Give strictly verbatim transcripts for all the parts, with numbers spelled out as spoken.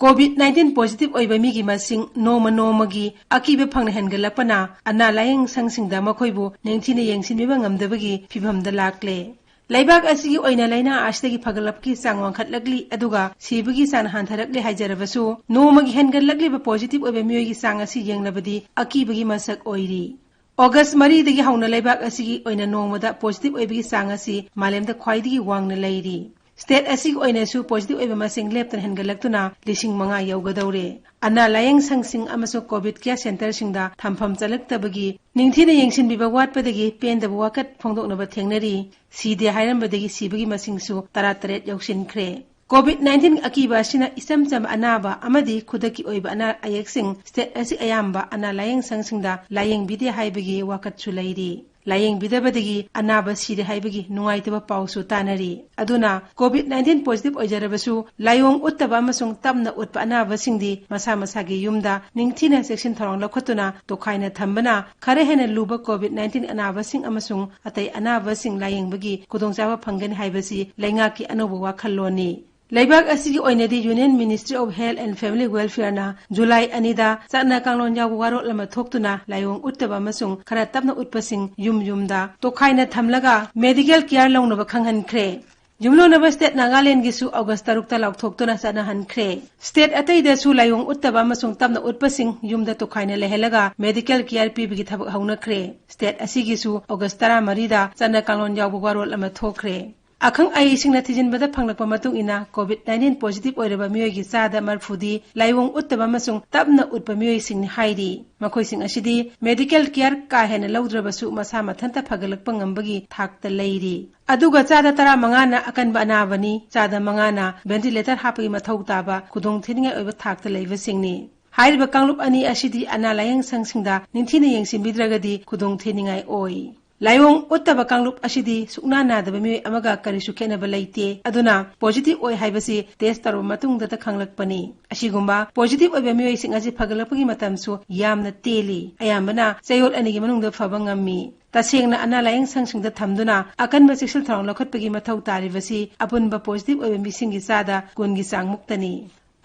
COVID nineteen positive ꯑꯣꯏꯕ ꯃꯤꯒꯤ ꯃꯁꯤꯡ ꯅꯣꯡꯃ ꯅꯣꯡꯃꯒꯤ ꯑꯀꯤꯕ ꯐꯪꯅ ꯍꯦꯟꯒꯠꯂꯛꯄꯅ ꯑꯅꯥ ꯂꯥꯌꯦꯡ ꯁꯪꯁꯤꯡꯗ ꯃꯈꯣꯏꯕꯨ ꯅꯤꯡꯊꯤꯅ ꯌꯦꯡꯁꯤꯟꯕꯤꯕ ꯉꯝꯗꯕꯒꯤ ꯐꯤꯚꯝꯗ ꯂꯥꯛꯂꯦ꯫ ꯂꯩꯕꯥꯛ ꯑꯁꯤꯒꯤ ꯑꯣꯏꯅ ꯂꯥꯏꯅꯥ ꯑꯁꯤꯗꯒꯤ ꯐꯒꯠꯂꯛꯄꯒꯤ ꯆꯥꯡ ꯋꯥꯡꯈꯠꯂꯛꯂꯤ, ꯑꯗꯨꯒ ꯁꯤꯕꯒꯤ ꯆꯥꯡ ꯍꯟꯊꯔꯛꯂꯦ ꯍꯥꯏꯖꯔꯕꯁꯨ, ꯅꯣꯡꯃꯒꯤ ꯍꯦꯟꯒꯠꯂꯛꯂꯤꯕ positive ꯑꯣꯏꯕ ꯃꯤꯑꯣꯏꯒꯤ ꯆꯥꯡ ꯑꯁꯤ ꯌꯦꯡꯂꯕꯗꯤ ꯑꯀꯤꯕꯒꯤ ꯃꯁꯛ ꯑꯣꯏꯔꯤ꯫ ꯑꯣꯒꯁ ꯃꯔꯤꯗꯒꯤ ꯍꯧꯅ ꯂꯩꯕꯥꯛ ꯑꯁꯤꯒꯤ ꯑꯣꯏꯅ ꯅꯣꯡꯃꯗ positive ꯑꯣꯏꯕꯒꯤ ꯆꯥꯡ ꯑꯁꯤ ꯃꯥꯂꯦꯝꯗ ꯈ꯭ꯋꯥꯏꯗꯒꯤ ꯋꯥꯡꯅ ꯂꯩꯔꯤ꯫ State ꯑꯁꯤꯒꯤ ꯑꯣꯏꯅꯁꯨ positive ꯑꯣꯏꯕ ꯃꯁꯤꯡ ꯂꯦꯞꯇꯅ ꯍꯦꯟꯒꯠꯂꯛꯇꯨꯅ ꯂꯤꯁꯤꯡ ꯃꯉꯥ ꯌꯧꯒꯗꯧꯔꯦ꯫ ꯑꯅꯥ ꯂꯥꯌꯦꯡ ꯁꯪꯁꯤꯡ ꯑꯃꯁꯨꯡ COVID care centreꯁꯤꯡꯗ ꯊꯝꯐꯝ ꯆꯜꯂꯛꯇꯕꯒꯤ ꯅꯤꯡꯊꯤꯅ ꯌꯦꯡꯁꯤꯟꯕꯤꯕ ꯋꯥꯠꯄꯗꯒꯤ ꯄꯦꯟꯗꯕ ꯋꯥꯀꯠ ꯐꯣꯡꯗꯣꯛꯅꯕ ꯊꯦꯡꯅꯔꯤ꯫ ꯁꯤꯗꯦ ꯍꯥꯏꯔꯝꯕꯗꯒꯤ ꯁꯤꯕꯒꯤ ꯃꯁꯤꯡꯁꯨ ꯇꯔꯥꯇꯔꯦꯠ ꯌꯧꯁꯤꯟꯈ꯭ꯔꯦ꯫ COVID nineteen ꯑꯀꯤꯕ ꯑꯁꯤꯅ ꯏꯆꯝ ꯆꯝꯕ ꯑꯅꯥꯕ ꯑꯃꯗꯤ ꯈꯨꯗꯛꯀꯤ ꯑꯣꯏꯕ ꯑꯅꯥ ꯑꯌꯦꯛꯁꯤꯡ state ꯑꯁꯤ ꯑꯌꯥꯝꯕ ꯑꯅꯥ ꯂꯥꯌꯦꯡ ꯁꯪꯁꯤꯡꯗ ꯂꯥꯌꯦꯡꯕꯤꯗꯦ ꯍꯥꯏꯕꯒꯤ ꯋꯥꯀꯠꯁꯨ ꯂꯩꯔꯤ꯫ ꯂꯥꯌꯦꯡꯕꯤꯗꯕꯗꯒꯤ ꯑꯅꯥꯕ ꯁꯤꯔꯦ ꯍꯥꯏꯕꯒꯤ ꯅꯨꯡꯉꯥꯏꯇꯕ ꯄꯥꯎꯁꯨ ꯇꯥꯅꯔꯤ꯫ ꯑꯗꯨꯅ COVID nineteen positive ꯑꯣꯏꯖꯔꯕꯁꯨ ꯂꯥꯏꯑꯣꯡ ꯎꯠꯇꯕ ꯑꯃꯁꯨꯡ ꯇꯞꯅ ꯎꯠꯄ ꯑꯅꯥꯕꯁꯤꯡꯗꯤ ꯃꯁꯥ ꯃꯁꯥꯒꯤ ꯌꯨꯝꯗ ꯅꯤꯡꯊꯤꯅ ꯆꯦꯛꯁꯤꯟ ꯊꯧꯔꯥꯡ ꯂꯧꯈꯠꯇꯨꯅ ꯇꯣꯈꯥꯏꯅ ꯊꯝꯕꯅ ꯈꯔ ꯍꯦꯟꯅ ꯂꯨꯕ COVID nineteen ꯑꯅꯥꯕꯁꯤꯡ ꯑꯃꯁꯨꯡ ꯑꯇꯩ ꯑꯅꯥꯕꯁꯤꯡ ꯂꯥꯌꯦꯡꯕꯒꯤ ꯈꯨꯗꯣꯡꯆꯥꯕ ꯐꯪꯒꯅꯤ ꯍꯥꯏꯕꯁꯤ ꯂꯩꯉꯥꯛꯀꯤ ꯑꯅꯧꯕ ꯋꯥꯈꯜꯂꯣꯟꯅꯤ꯫ ꯂꯩꯕꯥꯛ ꯑꯁꯤꯒꯤ ꯑꯣꯏꯅꯗꯤ Union Ministry of Health and Family Welfareꯅ ꯖꯨꯂꯥꯏ ꯑꯅꯤꯗ ꯆꯠꯅ ꯀꯥꯡꯂꯣꯟ ꯌꯥꯎꯕ ꯋꯥꯔꯣꯜ ꯑꯃ ꯊꯣꯛꯇꯨꯅ ꯂꯥꯏꯑꯣꯡ ꯎꯠꯇꯕ ꯑꯃꯁꯨꯡ ꯈꯔ ꯇꯞꯅ ꯎꯠꯄꯁꯤꯡ ꯌꯨꯝ ꯌꯨꯝꯗ ꯇꯣꯈꯥꯏꯅ ꯊꯝꯂꯒ medical care ꯂꯧꯅꯕ ꯈꯪꯍꯟꯈ꯭ꯔꯦ꯫ ꯌꯨꯝꯂꯣꯟꯅꯕ state ꯅꯥꯒꯥꯂꯦꯟꯒꯤꯁꯨ ꯑꯣꯒꯁ ꯇꯔꯨꯛꯇ ꯂꯥꯎꯊꯣꯛꯇꯨꯅ ꯆꯠꯅꯍꯟꯈ꯭ꯔꯦ꯫ State ꯑꯇꯩꯗꯁꯨ ꯂꯥꯏꯑꯣꯡ ꯎꯠꯇꯕ ꯑꯃꯁꯨꯡ ꯇꯞꯅ ꯎꯠꯄꯁꯤꯡ ꯌꯨꯝꯗ ꯇꯣꯈꯥꯏꯅ ꯂꯩꯍꯜꯂꯒ medical care ꯄꯤꯕꯒꯤ ꯊꯕꯛ ꯍꯧꯅꯈ꯭ꯔꯦ꯫ State ꯑꯁꯤꯒꯤꯁꯨ ꯑꯣꯒꯁ ꯇꯔꯥꯃꯔꯤꯗ ꯆꯠꯅ ꯀꯥꯡꯂꯣꯟ ꯌꯥꯎꯕ ꯋꯥꯔꯣꯜ ꯑꯃ ꯊꯣꯛꯈ꯭ꯔꯦ꯫ ꯑꯈꯪ ꯑꯍꯩꯁꯤꯡꯅ ꯊꯤꯖꯤꯟꯕꯗ ꯐꯪꯂꯛꯄ ꯃꯇꯨꯡ ꯏꯟꯅ, COVID nineteen positive ꯑꯣꯏꯔꯕ ꯃꯤꯑꯣꯏꯒꯤ ꯆꯥꯗ ꯃꯔꯤꯐꯨꯗꯤ ꯂꯥꯏꯑꯣꯡ ꯎꯠꯇꯕ ꯑꯃꯁꯨꯡ ꯇꯞꯅ ꯎꯠꯄ ꯃꯤꯑꯣꯏꯁꯤꯡꯅꯤ ꯍꯥꯏꯔꯤ꯫ ꯃꯈꯣꯏꯁꯤꯡ ꯑꯁꯤꯗꯤ medical care ꯀꯥ ꯍꯦꯟꯅ ꯂꯧꯗ꯭ꯔꯕꯁꯨ ꯃꯁꯥ ꯃꯊꯟꯇ ꯐꯒꯠꯂꯛꯄ ꯉꯝꯕꯒꯤ ꯊꯥꯛꯇ ꯂꯩꯔꯤ꯫ ꯑꯗꯨꯒ ꯆꯥꯗ ꯇꯔꯥꯃꯉꯥꯅ ꯑꯀꯟꯕ ꯑꯅꯥꯕꯅꯤ, ꯆꯥꯗ ꯃꯉꯥꯅ ventilator ꯍꯥꯞꯄꯒꯤ ꯃꯊꯧ ꯇꯥꯕ ꯈꯨꯗꯣꯡꯊꯤꯅꯤꯡꯉꯥꯏ ꯑꯣꯏꯕ ꯊꯥꯛꯇ ꯂꯩꯕꯁꯤꯡꯅꯤ꯫ ꯍꯥꯏꯔꯤꯕ ꯀꯥꯡꯂꯨꯞ ꯑꯅꯤ ꯑꯁꯤꯗꯤ ꯑꯅꯥ ꯂꯥꯌꯦꯡ ꯁꯪꯁꯤꯡꯗ ꯅꯤꯡꯊꯤꯅ ꯌꯦꯡꯁꯤꯟꯕꯤꯗ꯭ꯔꯒꯗꯤ ꯈꯨꯗꯣꯡꯊꯤꯅꯤꯡꯉꯥꯏ ꯑꯣꯏ꯫ ꯂꯥꯏꯑꯣꯡ ꯎꯠꯇꯕ ꯀꯥꯡꯂꯨꯞ ꯑꯁꯤꯗꯤ ꯁꯨꯛꯅꯥ ꯅꯥꯗꯕ ꯃꯤꯑꯣꯏ ꯑꯃꯒ ꯀꯔꯤꯁꯨ ꯈꯦꯠꯅꯕ ꯂꯩꯇꯦ꯫ ꯑꯗꯨꯅ positive ꯑꯣꯏ ꯍꯥꯏꯕꯁꯤ test ꯇꯧꯔꯕ ꯃꯇꯨꯡꯗꯇ ꯈꯪꯂꯛꯄꯅꯤ꯫ ꯑꯁꯤꯒꯨꯝꯕ positive ꯑꯣꯏꯕ ꯃꯤꯑꯣꯏꯁꯤꯡ ꯑꯁꯤ ꯐꯒꯠꯂꯛꯄꯒꯤ ꯃꯇꯝꯁꯨ ꯌꯥꯝꯅ ꯇꯦꯜꯂꯤ꯫ ꯑꯌꯥꯝꯕꯅ ꯆꯌꯣꯜ ꯑꯅꯤꯒꯤ ꯃꯅꯨꯡꯗ ꯐꯕ ꯉꯝꯃꯤ꯫ ꯇꯁꯦꯡꯅ ꯑꯅꯥ ꯂꯥꯌꯦꯡ ꯁꯪꯁꯤꯡꯗ ꯊꯝꯗꯨꯅ ꯑꯀꯟꯕ ꯆꯦꯛꯁꯤꯜ ꯊꯧꯔꯥꯡ ꯂꯧꯈꯠꯄꯒꯤ ꯃꯊꯧ ꯇꯥꯔꯤꯕꯁꯤ ꯑꯄꯨꯟꯕ positive ꯑꯣꯏꯕ ꯃꯤꯁꯤꯡꯒꯤ ꯆꯥꯗ ꯀꯨꯟꯒꯤ ꯆꯥꯡꯃꯨꯛꯇꯅꯤ꯫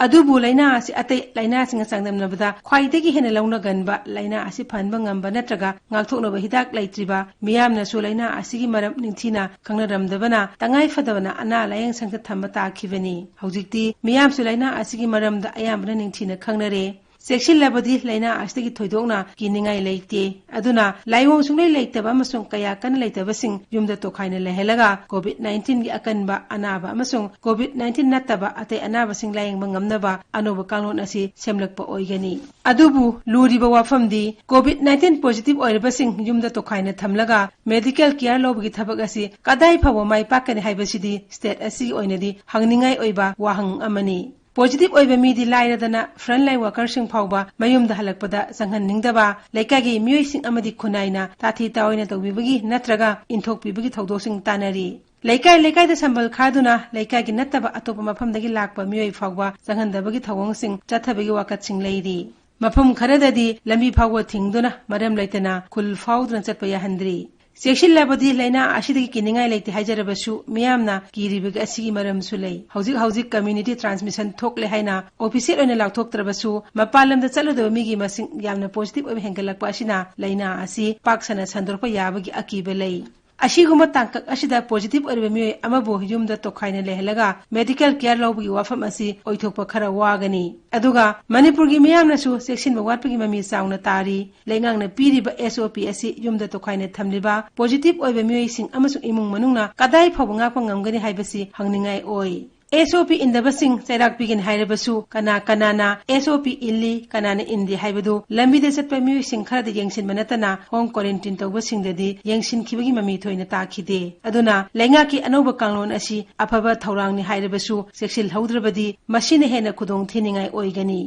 ꯑꯗꯨꯕꯨ ꯂꯥꯏꯅꯥ ꯑꯁꯤ ꯑꯇꯩ ꯂꯥꯏꯅꯥꯁꯤꯡꯒ ꯆꯥꯡꯗꯝꯅꯕꯗ ꯈ꯭ꯋꯥꯏꯗꯒꯤ ꯍꯦꯟꯅ ꯂꯧꯅꯒꯟꯕ ꯂꯥꯏꯅꯥ ꯑꯁꯤ ꯐꯍꯟꯕ ꯉꯝꯕ ꯅꯠꯇ꯭ꯔꯒ ꯉꯥꯛꯊꯣꯛꯅꯕ ꯍꯤꯗꯥꯛ ꯂꯩꯇ꯭ꯔꯤꯕ ꯃꯤꯌꯥꯝꯅꯁꯨ ꯂꯥꯏꯅꯥ ꯑꯁꯤꯒꯤ ꯃꯔꯝ ꯅꯤꯡꯊꯤꯅ ꯈꯪꯅꯔꯝꯗꯕꯅ ꯇꯉꯥꯏ ꯐꯗꯕꯅ ꯑꯅꯥ ꯂꯥꯌꯦꯡ ꯁꯪꯗ ꯊꯝꯕ ꯇꯥꯈꯤꯕꯅꯤ꯫ ꯍꯧꯖꯤꯛꯇꯤ ꯃꯤꯌꯥꯝꯁꯨ ꯂꯥꯏꯅꯥ ꯑꯁꯤꯒꯤ ꯃꯔꯝꯗ ꯑꯌꯥꯝꯕꯅ ꯅꯤꯡꯊꯤꯅ ꯈꯪꯅꯔꯦ꯫ ꯆꯦꯛꯁꯤꯜꯂꯕꯗꯤ ꯂꯥꯏꯅꯥ ꯑꯁꯤꯗꯒꯤ ꯊꯣꯏꯗꯣꯛꯅ ꯀꯤꯅꯤꯡꯉꯥꯏ ꯂꯩꯇꯦ꯫ ꯑꯗꯨꯅ ꯂꯥꯏꯑꯣꯡ ꯁꯨꯡꯂꯩ ꯂꯩꯇꯕ ꯑꯃꯁꯨꯡ ꯀꯌꯥ ꯀꯟꯅ ꯂꯩꯇꯕꯁꯤꯡ ꯌꯨꯝꯗ ꯇꯣꯈꯥꯏꯅ ꯂꯩꯍꯜꯂꯒ COVID nineteen ꯒꯤ ꯑꯀꯟꯕ ꯑꯅꯥꯕ ꯑꯃꯁꯨꯡ COVID nineteen ꯅꯠꯇꯕ ꯑꯇꯩ ꯑꯅꯥꯕꯁꯤꯡ ꯂꯥꯌꯦꯡꯕ ꯉꯝꯅꯕ ꯑꯅꯧꯕ ꯀꯥꯡꯂꯣꯟ ꯑꯁꯤ ꯁꯦꯝꯂꯛꯄ ꯑꯣꯏꯒꯅꯤ꯫ ꯑꯗꯨꯕꯨ ꯂꯨꯔꯤꯕ ꯋꯥꯐꯝꯗꯤ COVID nineteen positive ꯑꯣꯏꯔꯕꯁꯤꯡ ꯌꯨꯝꯗ ꯇꯣꯈꯥꯏꯅ ꯊꯝꯂꯒ medical care ꯂꯧꯕꯒꯤ ꯊꯕꯛ ꯑꯁꯤ ꯀꯗꯥꯏ ꯐꯥꯎꯕ ꯃꯥꯏ ꯄꯥꯛꯀꯅꯤ ꯍꯥꯏꯕꯁꯤꯗꯤ state ꯑꯁꯤꯒꯤ ꯑꯣꯏꯅꯗꯤ ꯍꯪꯅꯤꯡꯉꯥꯏ ꯑꯣꯏꯕ ꯋꯥꯍꯪ ꯑꯃꯅꯤ꯫ Positive ꯑꯣꯏꯕ ꯃꯤꯗꯤ ꯂꯥꯏꯔꯗꯅ frontline workerꯁꯤꯡ ꯐꯥꯎꯕ ꯃꯌꯨꯝꯗ ꯍꯜꯂꯛꯄꯗ ꯆꯪꯍꯟꯅꯤꯡꯗꯕ, ꯂꯩꯀꯥꯏꯒꯤ ꯃꯤꯑꯣꯏꯁꯤꯡ ꯑꯃꯗꯤ ꯈꯨꯟꯅꯥꯏꯅ ꯇꯥꯊꯤ ꯇꯥꯑꯣꯏꯅ ꯇꯧꯕꯤꯕꯒꯤ ꯅꯠꯇ꯭ꯔꯒ ꯏꯟꯊꯣꯛꯄꯤꯕꯒꯤ ꯊꯧꯗꯣꯛꯁꯤꯡ ꯇꯥꯅꯔꯤ꯫ ꯂꯩꯀꯥꯏ ꯂꯩꯀꯥꯏꯗ ꯁꯝꯕꯜ ꯈꯥꯗꯨꯅ ꯂꯩꯀꯥꯏꯒꯤ ꯅꯠꯇꯕ ꯑꯇꯣꯞꯄ ꯃꯐꯝꯗꯒꯤ ꯂꯥꯛꯄ ꯃꯤꯑꯣꯏ ꯐꯥꯎꯕ ꯆꯪꯍꯟꯗꯕꯒꯤ ꯊꯧꯑꯣꯡꯁꯤꯡ ꯆꯠꯊꯕꯒꯤ ꯋꯥꯀꯠꯁꯤꯡ ꯂꯩꯔꯤ꯫ ꯃꯐꯝ ꯈꯔꯗꯗꯤ ꯂꯝꯕꯤ ꯐꯥꯎꯕ ꯊꯤꯡꯗꯨꯅ ꯃꯔꯝ ꯂꯩꯇꯅ ꯈꯨꯜ ꯐꯥꯎꯗꯨꯅ ꯆꯠꯄ ꯌꯥꯍꯟꯗ꯭ꯔꯤ꯫ ꯆꯦꯛꯁꯤꯜꯂꯕꯗꯤ ꯂꯥꯏꯅꯥ ꯑꯁꯤꯗꯒꯤ ꯀꯤꯅꯤꯡꯉꯥꯏ ꯂꯩꯇꯦ ꯍꯥꯏꯖꯔꯕꯁꯨ, ꯃꯤꯌꯥꯝꯅ ꯀꯤꯔꯤꯕꯒꯤ ꯑꯁꯤꯒꯤ ꯃꯔꯝꯁꯨ ꯂꯩ꯫ ꯍꯧꯖꯤꯛ ꯍꯧꯖꯤꯛ community transmission ꯊꯣꯛꯂꯦ ꯍꯥꯏꯅ official ꯑꯣꯏꯅ ꯂꯥꯎꯊꯣꯛꯇ꯭ꯔꯕꯁꯨ, ꯃꯄꯥꯟ ꯂꯝꯗ ꯆꯠꯂꯨꯗꯕ ꯃꯤꯒꯤ ꯃꯁꯤꯡ ꯌꯥꯝꯅ positive ꯑꯣꯏꯕ ꯍꯦꯟꯒꯠꯂꯛꯄ ꯑꯁꯤꯅ ꯂꯥꯏꯅꯥ ꯑꯁꯤ ꯄꯥꯛ ꯁꯟꯅ ꯁꯟꯗꯣꯔꯛꯄ ꯌꯥꯕꯒꯤ ꯑꯀꯤꯕ ꯂꯩ꯫ ꯑꯁꯤꯒꯨꯝꯕ ꯇꯥꯡꯀꯛ ꯑꯁꯤꯗ positive ꯑꯣꯏꯔꯤꯕ ꯃꯤꯑꯣꯏ ꯑꯃꯕꯨ ꯌꯨꯝꯗ ꯇꯣꯈꯥꯏꯅ ꯂꯩꯍꯜꯂꯒ medical care ꯂꯧꯕꯒꯤ ꯋꯥꯐꯝ ꯑꯁꯤ ꯑꯣꯏꯊꯣꯛꯄ ꯈꯔ ꯋꯥꯒꯅꯤ꯫ ꯑꯗꯨꯒ ꯃꯅꯤꯄꯨꯔꯒꯤ ꯃꯤꯌꯥꯝꯅꯁꯨ ꯆꯦꯛꯁꯤꯟꯕ ꯋꯥꯠꯄꯒꯤ ꯃꯃꯤ ꯆꯥꯎꯅ ꯇꯥꯔꯤ꯫ ꯂꯩꯉꯥꯛꯅ ꯄꯤꯔꯤꯕ SOP ꯑꯁꯤ ꯌꯨꯝꯗ ꯇꯣꯈꯥꯏꯅ ꯊꯝꯂꯤꯕ positive ꯑꯣꯏꯕ ꯃꯤꯑꯣꯏꯁꯤꯡ ꯑꯃꯁꯨꯡ ꯏꯃꯨꯡ ꯃꯅꯨꯡꯅ ꯀꯗꯥꯏ ꯐꯥꯎꯕ ꯉꯥꯛꯄ ꯉꯝꯒꯅꯤ ꯍꯥꯏꯕꯁꯤ ꯍꯪꯅꯤꯡꯉꯥꯏ ꯑꯣꯏ꯫ SOP ꯏꯟꯗꯕꯁꯤꯡ ꯆꯩꯔꯥꯛ ꯄꯤꯒꯅꯤ ꯍꯥꯏꯔꯕꯁꯨ, ꯀꯅꯥ ꯀꯅꯥꯅ SOP ꯏꯜꯂꯤ, ꯀꯅꯥꯅ ꯏꯟꯗꯦ ꯍꯥꯏꯕꯗꯨ ꯂꯝꯕꯤꯗ ꯆꯠꯄ ꯃꯤꯑꯣꯏꯁꯤꯡ ꯈꯔꯗ ꯌꯦꯡꯁꯤꯟꯕ ꯅꯠꯇꯅ home quarantine ꯇꯧꯕꯁꯤꯡꯗꯗꯤ ꯌꯦꯡꯁꯤꯟꯈꯤꯕꯒꯤ ꯃꯃꯤ ꯊꯣꯏꯅ ꯇꯥꯈꯤꯗꯦ꯫ ꯑꯗꯨꯅ ꯂꯩꯉꯥꯛꯀꯤ ꯑꯅꯧꯕ ꯀꯥꯡꯂꯣꯟ ꯑꯁꯤ ꯑꯐꯕ ꯊꯧꯔꯥꯡꯅꯤ ꯍꯥꯏꯔꯕꯁꯨ, ꯆꯦꯛꯁꯤꯜꯍꯧꯗ꯭ꯔꯕꯗꯤ ꯃꯁꯤꯅ ꯍꯦꯟꯅ ꯈꯨꯗꯣꯡ ꯊꯤꯅꯤꯡꯉꯥꯏ ꯑꯣꯏꯒꯅꯤ꯫